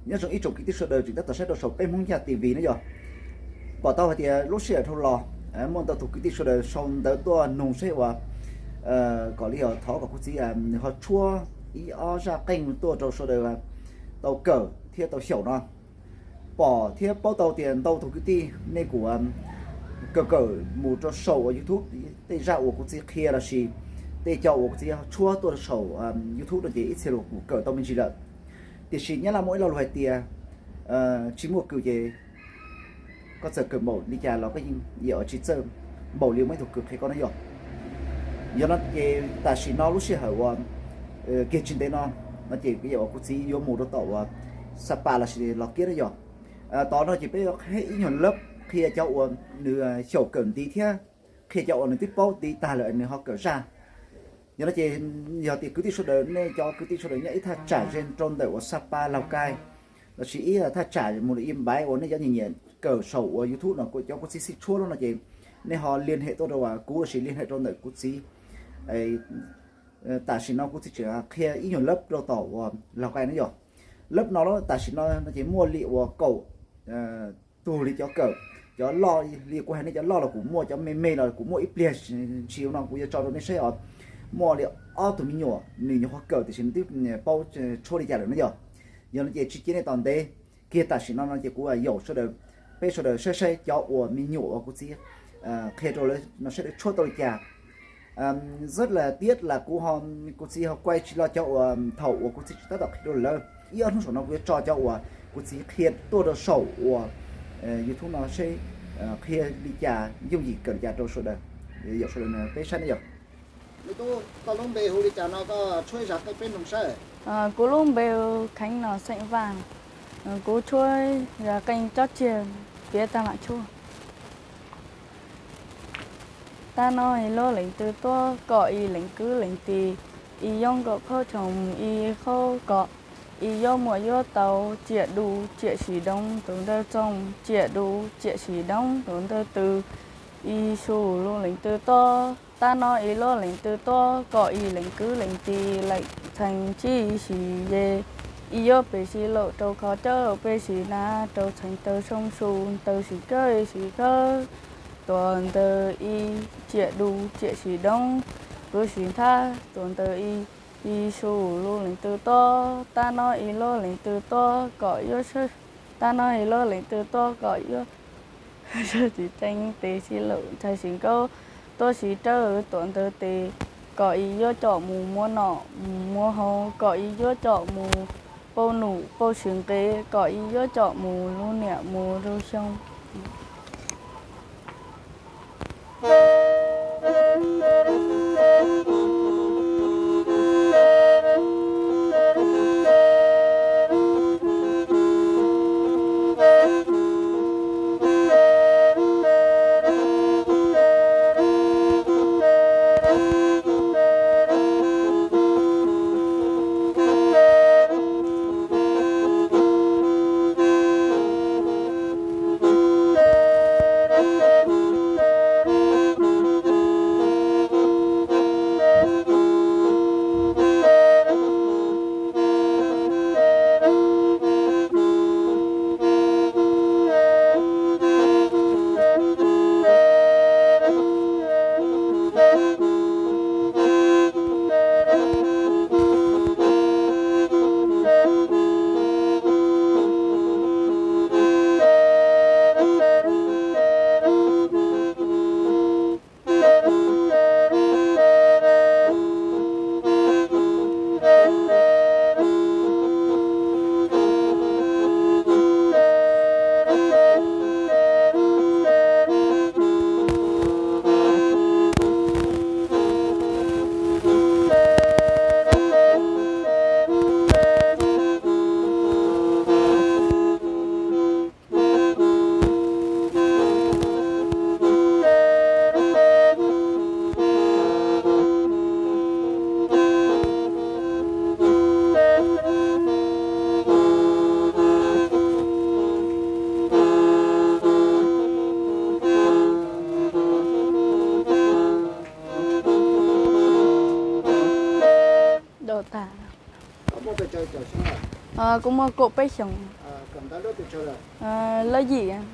Nyob zoo ib tsoom kwv tij sawv daws tseem tab tom saib rau saum peb Hmoob Yaj T V na yog. Pom tau hais tias lub sij hawm dhau los muaj ntau tus kwv tij sawv daws sau ntawv tuaj nug seb uas kom li thov kom kuv txiv nws ho tshuab ib ob zaj qeej tuaj rau sawv daws tau kawm thiab tau xyaum no. Pom thiab paub tau tias ntau tus kwv tij nej kuj kawm kawm mus rau saum uas YouTube tej zaj uas kuv txiv qhia lossis tej co uas kuv txiv tshuab tuaj rau saum YouTube no ces ib txhia los kuj kawm tau me ntsis lawm. Tiam sis nyab laj muaj ib lo lus hais tias tsis muaj kws ces koj txawm kawm npaum li cas los koj yeej yam tsis txawj npaum li muaj ib tug kws qhia koj na yog. Yog no ces tam sim no lub sij hawm uas kiag tsis ntev no, no ces yam uas kuv txiv yuav mus rau tom uas Sapa lossis Los Kiab na yog. Tod no ces peb yuav qhib ib nyuag lab qhia cov uas nws xyaum kawm ntiv thiab qhia cov uas nws twb paub ntiv tag lawm nws ho kawm zaj. Yog no ces yog tias kwv tij sawv daws nej cov kwv tij sawv daws nyob ib thaj tsam ze rau ntawm uas Sapa Laus Kai lossis ib thaj tsam mus li ib npaiv uas nej cov nyiam nyiam kawm saum uas YouTube no cov kuv txiv xij tshuab lub no ces nej ho liên hệ tuaj rau kuv lossis liên hệ rau ntawm kuv txiv. Tam sim no kuv txiv tseem qhia ib nyuag lab rau tom uas Laus Kai na yog. Lab no tam sim no no ces muaj li uas kaum tug li cov kawm, cov loj li kuv hais nej cov loj los kuv muaj, cov me me los kuv muaj ib pliag ntsis no kuv yuav tso rau nej saib os. Muaj li ob tug me nyuam nws nyuam qhuav kawm tiam sis nws twb paub tshuab li cas lawm na yog. Yog no ces tsis cia nej tos ntev, kiag tam sim no no ces kuv yaum sawv daws, peb sawv daws saib saib cov uas me nyuam uas kuv txiv qhia rau lawv no saib lawv tshuab tau li cas. Rất là tiếc là kuv ho, kuv txiv ho quay tsis los cov uas thaum uas kuv txiv tsis tab tom qhia rau lawv. Ib ob hnub saum no kuv yuav tso cov uas kuv txiv qhia tuaj rau saum uas YouTube no seb qhia li cas yooj yim kawm li cas rau sawv daws, yaum sawv daws peb saib na yog. Koj lub npe hu li cas no koj tshuab ib zaj qeej peb mloog saib. Kuv lub npe hu Kheev Nom Xeem Vaj, kuv tshuab zaj qeej Cob Tsiag Piav Tag Lam Tshuaj. Tab no ib lub leej twg tuaj kom ib leej kwv leej tij, ib yoog kom qhaub tshooj ib qhaub kom, ib yuav muaj yuav tau, tsiaj dub tsiaj sim doob tus ntawd txooj, tsiaj dub tsiaj sim doob tus ntawd twg. Ib su lub leej twg tuaj, tab no ib lub leej twg tuaj kom ib leej kwv leej tij, leej txheej tsis sib ze. Ib yuav peb sib laum rau qhov cawv, peb sib nab rau txheej taw soo su, taw sib kawg sib kawg. Tuam ntawm ib, tsiaj dub tsiaj sim doob, kuv sib nthab. Tuam ntawm ib, ib su lub leej twg tuaj, tab no ib lub leej twg tuaj kom yuav sawv, tab no ib lub leej twg tuaj kom yuav sawv tsis teev, tes sib laum ntshai sib nkaub, tuaj sib rawv tuam ntawd tes, kom ib yuav coj mus muab noj mus muab haus, kom ib yuav coj mus pauj num pauj sib nqe, kom ib yuav coj mus lub niam mus lub xyoo. Kuv muaj kaum peb xyoos. Lab yim.